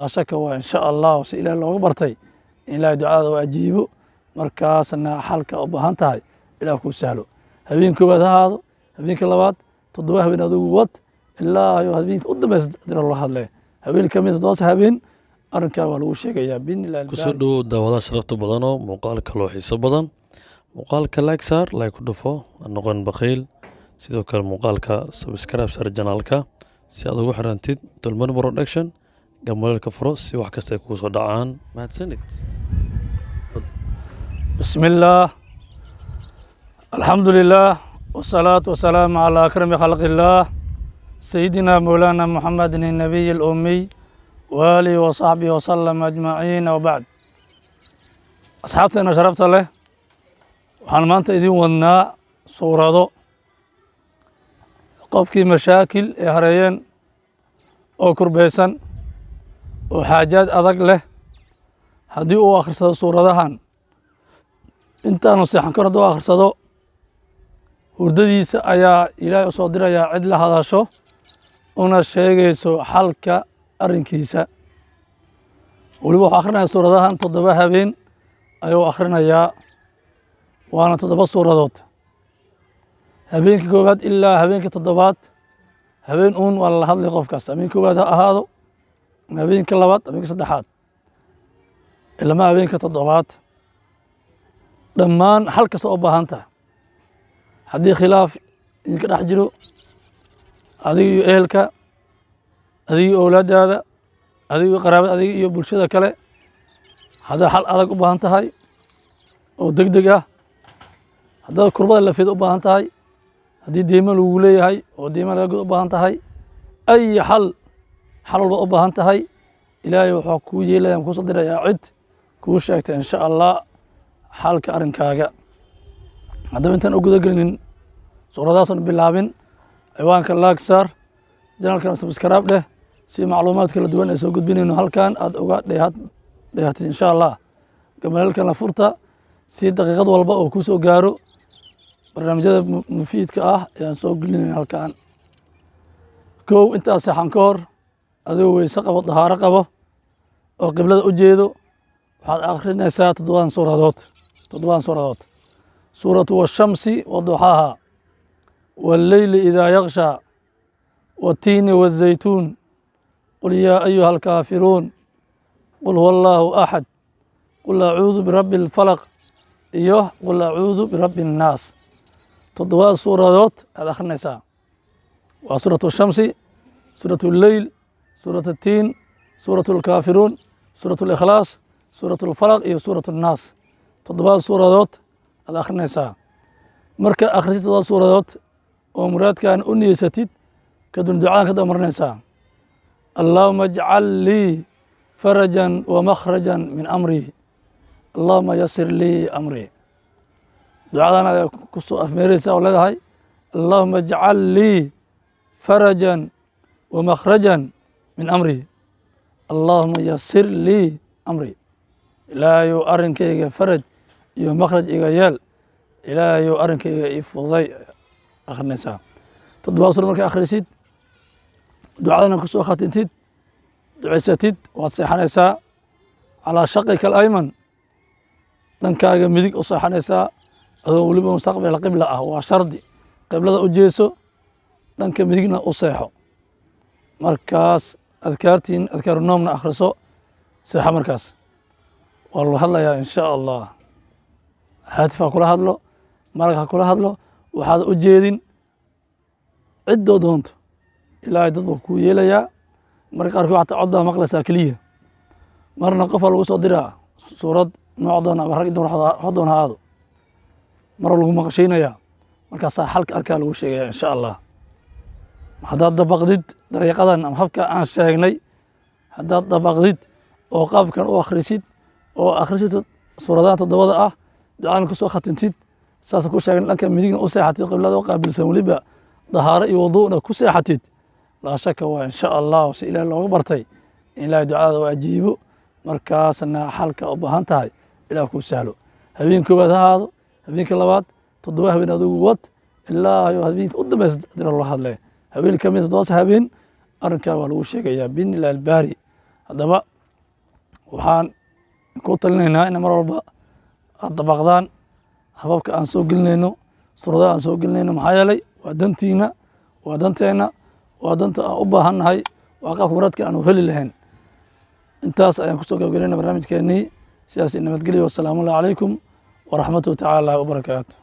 Laa shaka waa insha Allah si Ilaah looga bartay in Ilaahay ducadaada u ajiibo, markaasna xalka u baahan tahay Ilaah kuu sahlo. Habeen koowaad ha ahaado, habeenka labaad, 7 habeen adigu wad ilaa iyo habeenka u dambeysa dira loo hadle. Habeen ka mid 7 habeen arrinkaa waa lagu sheegayaa biidnillahi. Kusoo dhowow daawadaha sharafta badanoo muuqaalka loo xiiso badan. Muuqaalka like saar, like ku dhufo, ha noqon bakhiil. Sidoo kale muuqaalka subscribe saar channelka si aad ugu xirantid Dulmar Production. Gambaleelka furo si wax kasta ay kugu soo dhacaan. Mahadsanid. بسم الله، الحمد لله، والصلاة والسلام على أكرم خلق الله، سيدنا مولانا محمد النبي الأمي وآله وصحبه وسلم أجمعين، وبعد. Asxaabteena sharafta leh, waxaan maanta idin wadnaa suurado qofkii mashaakil ay hareeyeen oo kurbeysan oo xaajaad adag leh. Haddii uu akhrisado suuradahan intaanu seexan kor, hadduu akhrisado, hurdadiisa ayaa Ilaahay u soo dirayaa cid la hadasho una sheegayso xalka arrinkiisa. Weliba wuxuu akhrinayaa suuradahan 7 habeen ayuu akhrinayaa, waana 7 suuradood. Habeenka koowaad ilaa habeenka toddobaad habeen uun waa lala hadlay qofkaas. Habeen koowaad ha ahaado, habeenka labaad, habeenka saddexaad, ilama habeenka toddobaad, dhammaan xal kasta oo baahan tahay. Haddii khilaaf idinka dhex jiro adiga iyo ehelka, adiga iyo owlaaddaada, adiga iyo qaraabada, adiga iyo bulshada kale, haddaad xal adag u baahan tahay oo deg deg ah, haddaad kurbada lafeed u baahan tahay, haddii deymo lagu leeyahay oo deymo laga god u baahan tahay, ay xal xal walba u baahan tahay, Ilaahay wuxuu kuu yeelaya, kuu soo dirayaa cid kuu sheegta insha Allah xalka arrinkaaga. Haddaba intaan u guda gelinin suuradaasan bilaabin, ciwaanka like saar, channelkana subscribe dheh si macluumaad kala duwan ay soo gudbinayno halkan aad uga dheehatid insha Allah. Gambaleelkana furta si daqiiqad walba oo ku soo gaaro barnaamijyada mufiidka ah ayaan soo gelinayna halkan. Kow, intaas seexan ka hor, adigoo weyse qabo, dahaaro qabo oo qiblada u jeedo, waxaad akhrinaysaa 7dan suuradood. 7dan suuradood: suuratu والشمس وضحاها، والليل إذا يغشى، والتين والزيتون، قل يا أيها الكافرون، قل هو الله أحد، قل أعوذ برب الفلق iyo قل أعوذ برب الناس. 7da suuradood aad akhrinaysaa waa suuratu الshamsi, suuratu الleyl, suurat الtiin, suuratu الkaafiruun, suuratu اlikhlaas, suuratu اlfalaq iyo suuratu الnaas. 7da suuradood aad akhrinaysaa. Marka akhrisid 7da suuradood oo muraadkan u niyeysatid, kadib ducadan ka dabamarinaysaa: اللهم اجعل لي فرجا ومخرجا من أمري، اللهم يسر لي أمري. Ducadan ayaa ku soo afmeereysa oo leedahay: اللهم اجعل لي فرجا ومخرجا من أمري، اللهم يسر لي أمري. Ilaahayow, arrinkayga faraj iyo makhraj iga yeel, Ilaahayow, arrinkayga ii fududay. Akhrinaysaa 7da suura. Markaa akhrisid, ducadana kusoo khatintid, ducaysatid, waad seexanaysaa على شقك الأيمن, dhankaaga midig u seexanaysaa, adoo weliba مستقبل القبلة ah. Waa shardi: qiblada u jeeso, dhanka midigna u seexo. Markaas adkaartiin, adkaaru noomna akhriso, seexo. Markaas waa lagu hadlayaa insha Allah. Haatif ha kula hadlo, malag ha kula hadlo, waxaad u jeedin ciddoo doonto, Ilaahay dad buu kuu yeelayaa. Marka qaarkood xataa cod baa maqlaysaa keliya, marna qofaa lagu soo diraa suurad nooc doona ama rag dumar wax doona ha aado, mar lagu maqashiinayaa. Markaasaa xalka arkaa lagu sheegaya insha Allah. Haddaad dabaqdid dariiqadan ama habka aan sheegnay, haddaad dabaqdid oo qaabkan u akhrisid oo akhrisid suuradahan 7da ah, ducadan kusoo khatintid, saasa ku sheegan, dhanka midigna u seexatid, qiblada u qaabilsan, weliba dahaaro iyo wuduu'na ku seexatid, laa shaka waa insha Allah si Ilaah looga bartay in Ilaahay ducadaada u ajiibo, markaasna xalka u baahan tahay Ilaah kuu sahlo. Habeen koowaad ha ahaado, habeenka labaad, 7 habeen adigu wad ilaa iyo habeenka u dambeysa dira loo hadle. Habeen ka mid 7 habeen arrinkaa waa lagu sheegayaa biidni illahi albaari. Haddaba waxaan ku talinaynaa in mar walba aad dabaqdaan hababka aan soo gelinayno, suuradaha aan soo gelinayno. Maxaa yeelay waa dantiina, waa danteenna, waa danta aan u baahannahay, waa qaabka waraadka aanu heli lahayn. Intaas ayaan kusoo gabagalayna barnaamijkeenii. Sidaas nabadgelyo. Wasalaamu calaykum waraxmatuhu tacaala wabarakaatu.